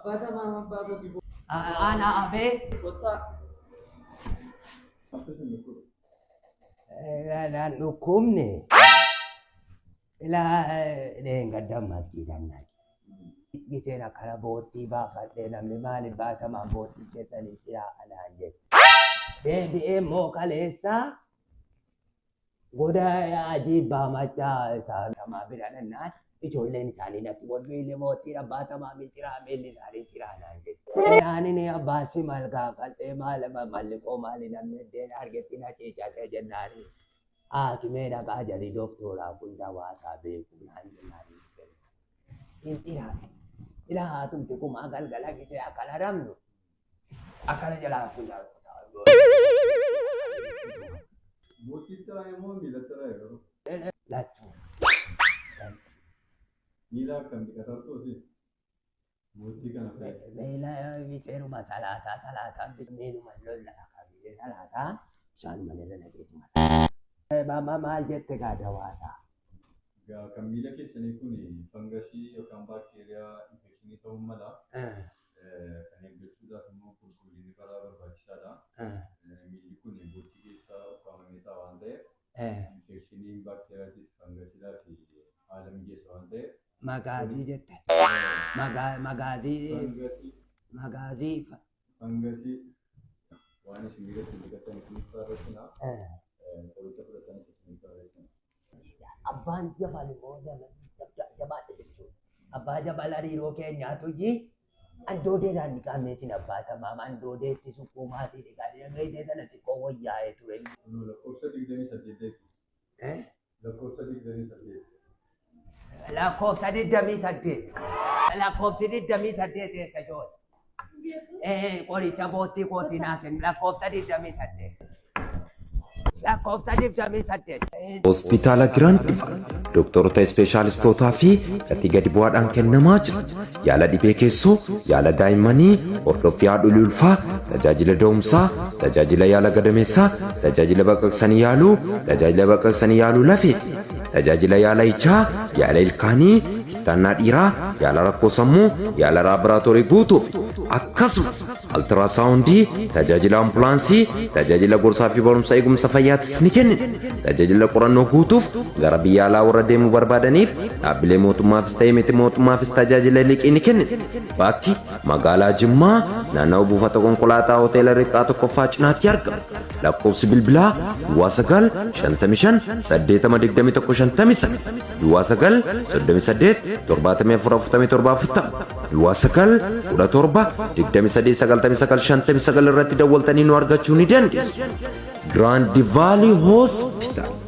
Abbaa Tamaam abbaa Boggiboo. Ana abee. Kottaa. Naan dhukkubne. Ilaa dheengadda masgiidaan naqe. Giseen akkana boottii baafadhee namni maaliif baatamaan boottii keessanii ciraa anaan jedhe. Deebi'ee immoo kaleessaa goda ajiibbaa machaa isaa tamaa bira dhannaan ijoolleen isaanii natti wal miilli boottii abbaa tamaa ciraa miilli isaanii ciraa naan jedhe. Naanin abbaa si maal gaafadhee maal malli koo maali namni iddeen argetti na ciicate jennaani. Haakimee dhaqaa jedhi doktooraa kun dawaasaa beeku naan jennaani. Hin ciraa. Ilaa haatumti kumaa galgala gisee akkana ramnu akkana jalaa funyaan. Boottiitti raayee moo miilatti raayee garuu? Lachuu. Miila akkam dhiqatartuuti? Boottii kana fa'i. Miila seeruma salaataa salaataa miiluma lollaa qabee salaataa bishaan malee naqeetuma. Maal jette gaa dawaasaa? Egaa kan miila keessanii kun fangasii yookaan baakteeriyaa infekshinii ta'uu mala. Kan eeggachuudhaaf immoo qulqullinni baraa barbaachisaadha. Miilli kun boottii keessa ukkaamamee ta'a waan ta'eef infekshiniin baakteeriyaatiif fangasiidhaaf haala mijeessa waan ta'eef Magaazii jette. Magaazii fangasii magaazii. fangasii waan isin miilatti dhiqatan isiniif barreessina. Qoricha fudhatanis isiniif barreessina. Abbaan jabal immoo jabaadha jechuudha. Abbaa jabal hariiroo keenyaatu ji andoodeedhaan dhiqamee sin abbaa tamaam andoodeetti sukkuumaatii dhiqamee meeshee sana xiqqoo wayyaa'ee ture. Lakkoofsa 28 beeku. Lakkoofsa 28. Lakkoofsa 28. Lakkoofsi 28 eessa joota? Qoricha boottii kootii naa kennu lakkoofsa 28. Lakkoofsa 28. Hospitaala Giraand Vaal doktoroota ispeeshaalistootaa fi gatii gadi bu'aadhaan kennamaa jira. Yaala dhibee keessoo, yaala daa'immanii, hordoffii haadholii ulfaa, tajaajila da'umsaa, tajaajila yaala gadameessaa, tajaajila baqaqsanii yaaluu, tajaajila baqaqsanii yaaluu lafee fi tajaajila yaala ijaa, yaala ilkaanii, kittaannaa dhiiraa, yaala rakkoo sammuu, yaala laaboraatoorii guutuu fi akkasumas altirasaawundii, tajaajila ambulaansii, tajaajila gorsaa fi barumsa eegumsa fayyaatis ni kennina. Tajaajila qorannoo guutuuf gara biyya alaa warra deemuu barbaadaniif dhaabbilee mootummaafis ta'ee miti mootummaafis tajaajila liqii ni kennina. Bakki magaalaa Jimmaa naannawa buufata konkolaataa hoteela Riqaa tokkoffaa cinaatti argama. Lakkoofsi bilbilaa 09 55 80 21 59, 09 38 74 47 40, 09 17 23 99 59 irratti dawwaltanii nu argachuu ni dandeessu. Grand Valley Hospital.